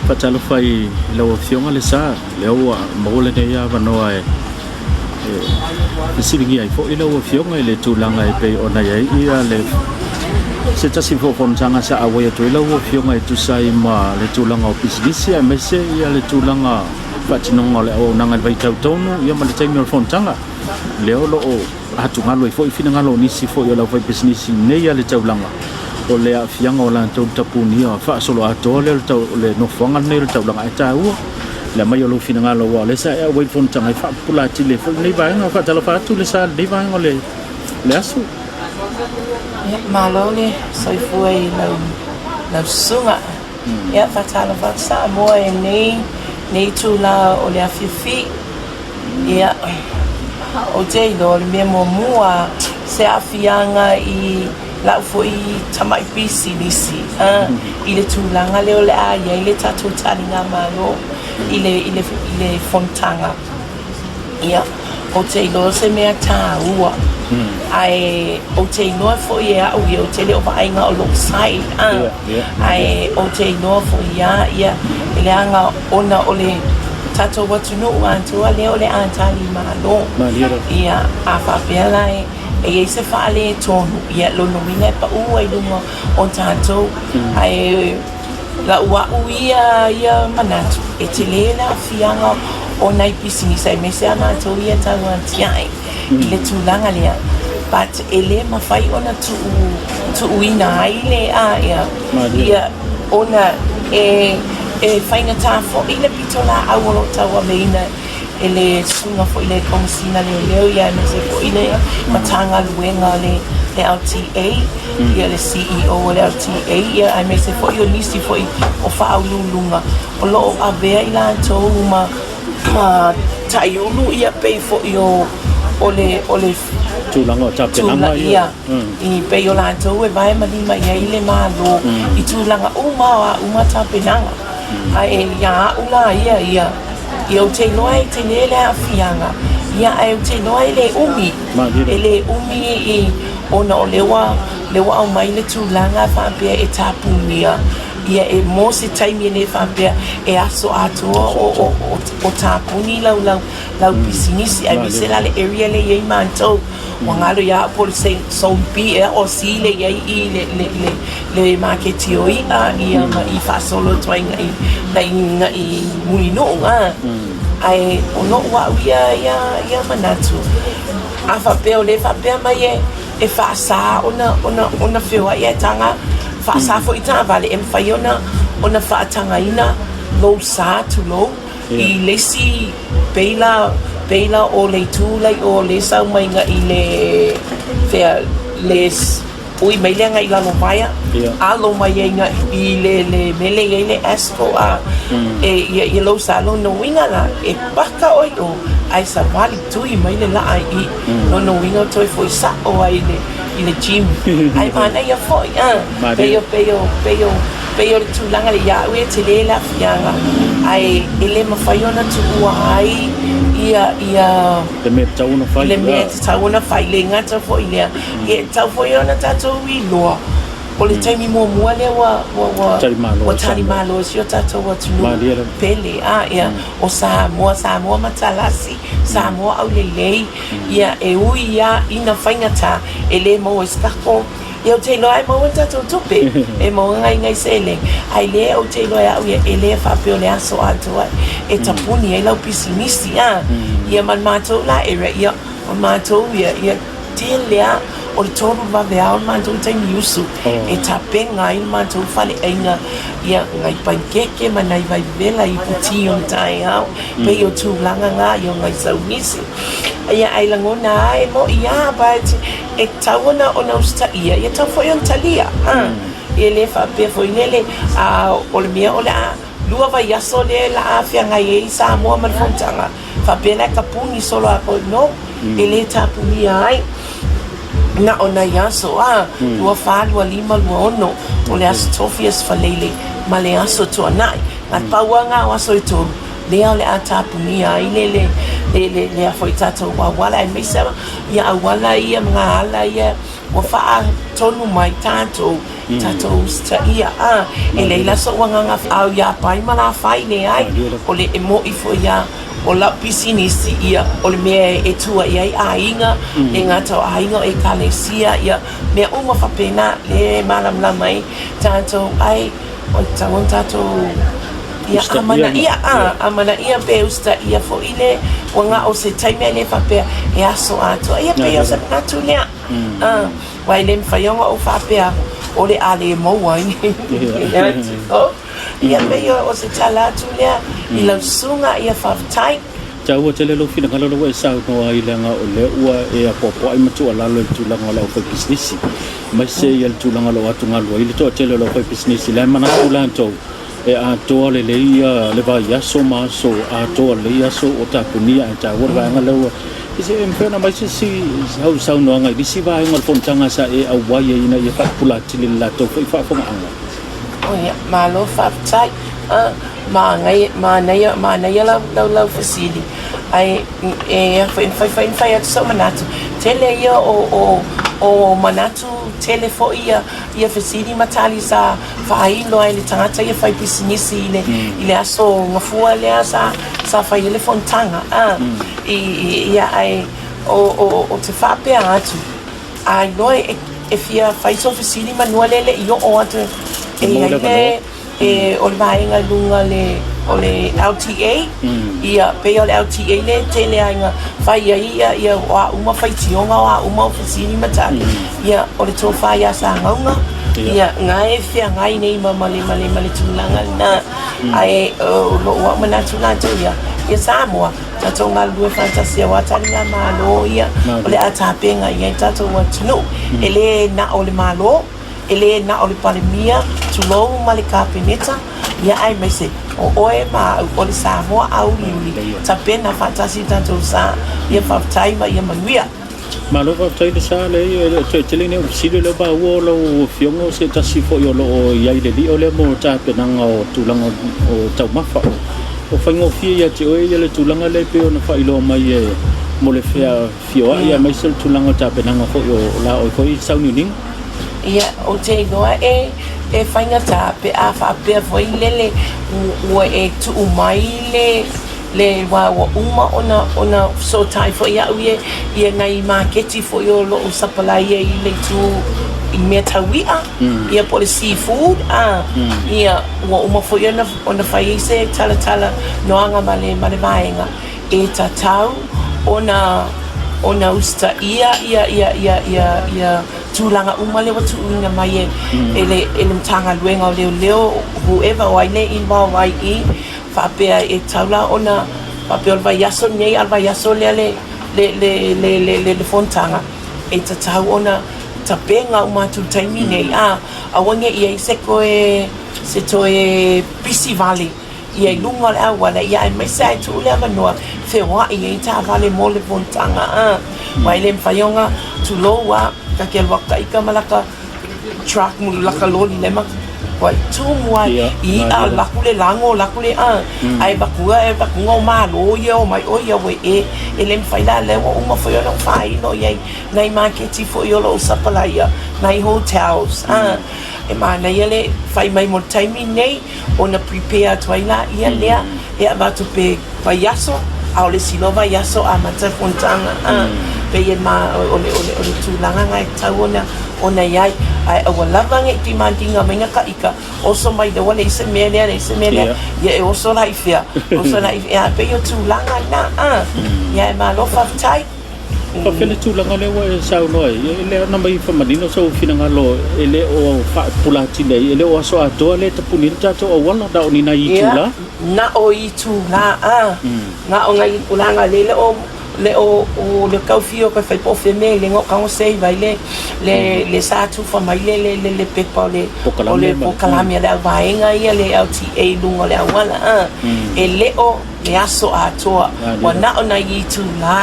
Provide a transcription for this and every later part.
Faatalofa i lau Afioga Lesa, lea ua maua lenei avanoa e fesiligia ai foi lau Afioga i le tulaga e pei ona i ai ia le se tasi foi o fonotaga sa auai atu ai lau Afioga e tusa ai ma le tulaga o pisinisi aemaise ia le tulaga faatinoga o le auaunaga i le vaitau tonu ia ma le taimi o le fonotaga. Lea o lo o atugalu ai foi finagalo o nisi foi o le aufaipisinisi nei a le taulaga o le aafiaga o latou tapunia faasoloatoa lea o le nofoaga lenei o le taulaga ae taua le aumai o lou finagalo aua o lea sa e auai i le fonotaga e faapupula atili ai foi lenei vaega. Faatalofa atu le sa i lenei vaega o le aso. Ia, malo le soifua i lau, lau susuga. Ia, faatalofa atu Samoa i lenei, lenei itula o le afiafi. Ia, ou te iloa o le mea muamua se aafiaga i lau foi tamai pisinisi i le tulaga lea o le a i ai le tatou taligamalo i le, i le, i le fonotaga. Ia, ou te iloa o se mea tāua, ae ou te iloa foi e au ia, ou te le o vaai na o lou side, ae ou te iloa foi ia ia, leaga ona o le tatou atunuu atoa lea o le a tali malo. Ia, a faapea la e i ai se faaletonu, ia lona uiga e pau ai i luga o tatou. Ae lau au ia ia manatu, e tele le aafiaga o nai pisinisi aemaise lava matou ia tau atiae i le tulaga lea. But e le mafai ona tuu tuuina ai le a ia ia ona e e faigata foi le pitolaau o lo o tauaveina e le susuga foi i le Komesina Leoleo ia aemaise foi le Matagaluega a le LTA, ia le CEO o le LTA, ia aemaise foi o nisi foi o faauluuluga o lo o avea i latou ma ma taiulu ia pei foi o o le o le tulaga o tapenaga ia i pei o latou e vae ma lima i ai le Malo i tulaga uma o a uma tapenaga. Ae ia au la ia ia, ia ou te iloa e tele le aafiaga, ia ae ou te iloa e le umi, e le umi i ona o lea ua lea ua aumai le tulaga faapea e tapunia, ia e mo se taimi e le faapea e aso atoa o o o tapuni lau lau lau pisinisi aemaise la le area lea e i ai matou. Ua galo ia au po o le Zone B ea o C lea i ai i le, le, le, le maketi o i'a ia ma i faasolo atu ai agai i agai i Mulinuu a. Ae o lo'u a'u ia ia ia manatu, a faapea o lea e faapea mai e e faasa ona ona ona feoai ae taga faasa foi taavale e mafai ona ona faatagaina lou sa tulou I le isi peila, peila o le itu la i o le sau mai agai le fea le ui mai lea agai i Lalovaea, alo mai ai agai i le le mea lea e i ai le Asco a e ia ia lou sa lona uiga la e paka oe i o ae savali tui mai le laa i i. Lona uiga o toe foi sa'o ai i le i le gym ae manaia foi a pei o pei o pei o pei o le tulaga lea ia au e tele le aafiaga ae e le mafai ona tuua ai ia ia le mea e tatau ona fai le mea e tatau ona fai le gata foi lea e tatau foi ona tatou iloa o le taimi muamua lea ua ua ua ua talimalo ai si o tatou atunuu pele a ia o Samoa Samoa matalasi Samoa aulelei Ia, e ui lava ina faigata, e le maua i se tatou, ia ou te iloa e maua ni tatou tupe, e maua nai nai seleni, ae le ou te iloa e au ia, e le faapea o le aso atoa e tapuni ai lau pisinisi, a. Ia ma le matou la area, ia, o le matou ia, ia, tele lava, o le 3 vaveao le matou taimi usu e tapena ai le matou faleaiga, ia, nai panikeke ma nai vaivela i puti o le taeao, pei o tulaga na, ia o nai saunisi. Ia ai lagona lava e mo'i lava but e tatau ona ona usitaia, ia tatau foi ona talia. E le faapea foi lele a o le mea o le a lua vaiaso lea o le a feagai ai Samoa ma le fonotaga, faapea la e tapuni solo atoa, no, e le tapunia ai na o nai aso a, 24, 25, 26, o le Aso Tofi, Aso Faraile ma le Aso Tuanai. Na pau lava na o aso e tolu lea o le a tapunia ai le le le le lea foi tatou auala aemaise lava ia auala ia ma ala ia ua faatonu mai tatou. Tatou usitaia, a, e leai la soʻu agaga au iā Pai ma Lafai, leai, o le e moʻi foi iā o lau pisinisi, ia, o le mea e tua i ai aiga, e gata o aiga o Ekalesia, ia, mea uma faapena, lea e malamalama ai tatou, ai, o le tatau ona tatou, ia, amanaia, a, amanaia pe usitaia foi le, ua na o se taimi ae le faapea e aso atoa, ia, pei o se manatu lea. A, aua e le mafai ona ou faapea o le a le maua ai. Ia pei o se tala atu lea i lau susuga, ia faafetai. Taua tele lou finagalo lea ua e saunoa ai leaga o lea ua e apoapoai ma tuualalo i le tulaga o le aufaipisinisi aemaise ia le tulaga o lo o atugalu ai le toatele o le aufaipisinisi la e manatu latou e atoa lelei ia le vaiaso ma aso atoa lelei aso o tapunia ae taua le vaega lea ua se e mafai ona aumai se isi au saunoaga i nisi vaega o le fonotaga sa e auai ai ina ia faapupula atili i le latou foi faafofogaaga. Oh ia, malo faafetai. Ah, manaia, manaia, manaia lau, lau, lau fesili. Ae e a foi, mafai foi ona fai atu sou manatu. Tele ia o, o, o manatu tele foi ia, ia fesili ma tali sa faailo ai le tagata ia fai pisinisi i le, i le aso gafua lea sa, sa fai ai le fonotaga, a, i, i, ia, ae o, o, o te faapea atu, a iloa e, e fia fai sou fesili manua lea e le i oo atu e i ai le, e, o le vaega i luga le, o le LTA, ia, pei o le LTA lea e tele ai na fai ai ia, ia, o a uma faitioga, o a uma fesili ma tali, ia, o le tofa iā Sagauga, ia, na e feagai nei ma, ma le, ma le, ma le tulaga lena. Ae, o lou au manatu latou ia, ia Samoa, tatou galulue faatasi aua taligamalo ia, o le a tapena i ai tatou atunuu. E le na o le Malo, e le na o le Palemia, tulou ma le Kapeneta, ia aemaise o oe ma au, o le Samoa auliuli, tapena faatasi tatou sa, ia faafetai ma ia manuia. Malo faafetai le sa lea e le o toe tele ni au fesili o lea ua maua o lau afioga o se tasi foi o lo o i ai i le lio lea mo tapenaga o tulaga o taumafa. O faigofie ia te oe ia le tulaga lea e pei ona faailoa mai e mo le feafioai aemaise o le tulaga o tapenaga foi o la oe foi sauniuniga. Ia, ou te iloa e e faigata pe a faapea foi lele ua e tuu mai le le wā ua uma ona ona fesootai foi au ia ia nai maketi foi o loo sapalai ai i le itu i mea tau i'a ia po o le seafood a ia ua uma foi ona ona fai ai se talatala noaga ma le ma le vaega e tatau ona ona usitaia ia ia ia ia ia tulaga uma lea ua tuuina mai e e le e le Matagaluega o Leoleo whoever o ai le involve ai i Faapea e tatau la ona faapea o le vaiaso lenei a o le vaiaso lea le le le le le le le fonotaga e tatau ona tapena uma atu i le taimi nei a aua ne i ai se toe se toe pisi vale ia i luga o le auala ia aemaise lava e tuu le avanoa feoai ai taavale mo le fonotaga a aua e le mafai ona tulou a ta te alu atu ta ita ma lata truck mu laka loli le ma wai tumu ai i a laku le lango laku le a ai vatua e vatunga o malo ia o mai o ia we e e le mafai la lea ua uma foi ona faailoa i ai nai maketi foi o loo sapalaia nai hotels a e manaia le fai mai mo le taimi nei ona prepare atu ai laia lea e avatu pe vaiaso a o le isi loa vaiaso amata le fonotaga a pei e ma o le o le o le tulaga na e tatau ona ona i ai ae aua lava ne i timandinga mai na taʻita oso mai lea ua leai se mea lea leai se mea lea ia e oso la i fea oso la i fea pei o tulaga na a ia e malo faafetai. Faafetai le tulaga lea ua e saunoa ai, e le ona mai faamanino sou finagalo e le o faapulatili ai, e le o aso atoa lea e tapuni ai le tatou auala, na o ni nai itula. Na o itula, a, na o nai itula na le le o le o o le tau fio ka fai po o fea mea i le o kago sei vai le le le sa tufa mai le le le le pepa o le o le polokalame a le au vaega ia le LTA i luga o le auala, a, e le o le aso atoa, ua na o nai itulā,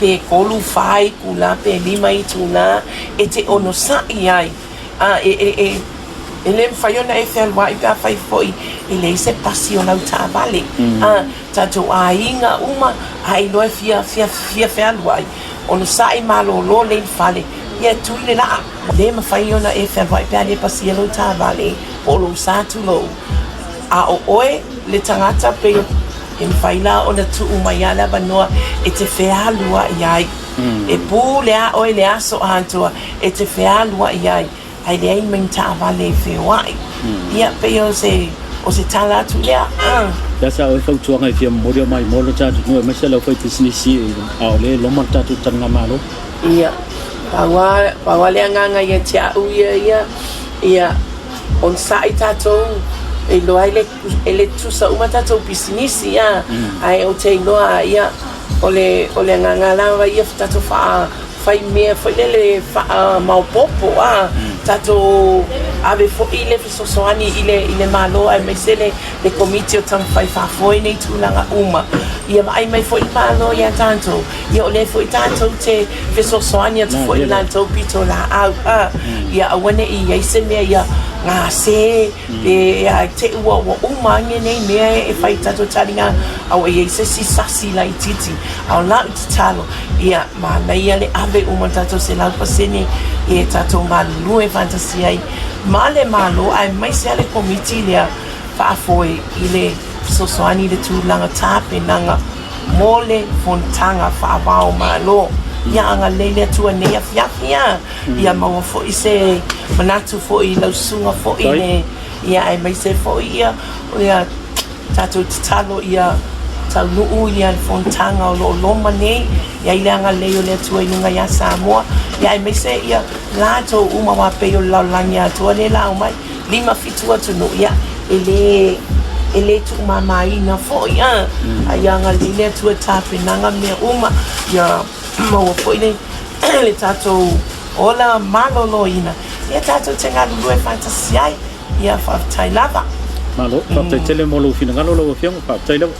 pe kolu, fā itulā, pe lima itulā, e te onosai ai, a e, e, e, e le mafai ona e fealuai pe afai foi e leai se pasi o lau taavale, a tatou aiga uma a iloa e fia, fia, fia fealuai, onosai malōlō lei i le fale, Ia tui le laa. Le mafai ona e fealuai pe a le pasia lou taavale po o lou sa tulou. A o oe le tagata pei e mafai la ona tuu mai lava le avanoa e te fealuai ai. E pule lava oe i le aso atoa e te fealuai ai ae leai ma ni taavale e feoai. Ia pei o se o se tala atu lea. Lea sa oe fautuaga e fia momoli mai mo lo tatou atunuu aemaise le aufaipisinisi a o lea e loma le tatou taligamalo. Ia, pau lava, pau lava le agaga ia te au ia ia, ia onosai tatou e iloa ai le, e le tutusa uma tatou pisinisi a, ae ou te iloa ia, o le, o le agaga lava ia tatou faa, fai mea foi lele faamaopoopo a, tatou ave foi le fesoasoani i le, i le Malo aemaise le, le Komiti o Taumafai Faafoe nei tulaga uma, ia vaai mai foi le Malo ia tatou. Ia o lea foi tatou te fesoasoani atu foi i latou pitolaau a, ia aua ne i i ai se mea ia gase pe a te i ua uma ane nei mea e fai i tatou taliga a ua i ai se isi sasi laitiiti. A o lau tatalo, ia manaia le ave uma o le tatou 100% e tatou galulue faatasi ai ma le Malo aemaise lava le Komiti lea faafoe i le fesoasoani i le tulaga tapenaga mo le fonotaga faava-o-Malo. Ia agalelei le Atua i lenei afiafi a, ia maua foi se manatu foi i lau susuga foi le, ia aemaise foi ia, ia tatou tatalo ia taunuu ia le fonotaga o lo o loma nei, i ai le agalelei o le Atua i luga ia Samoa, ia aemaise ia latou uma aua pei o le lalolagi atoa lea la omai. 5, 7 atunuu, ia, e le, e le tuumamaina foi, a, a ia agalelei le Atua i tapenaga mea uma, ia maua foi le, le tatou ola maloloina, ia tatou te galulue faatasi ai, ia faafetai lava. Malo, faafetai tele mo lou finagalo lau Afioga, faafetai lava.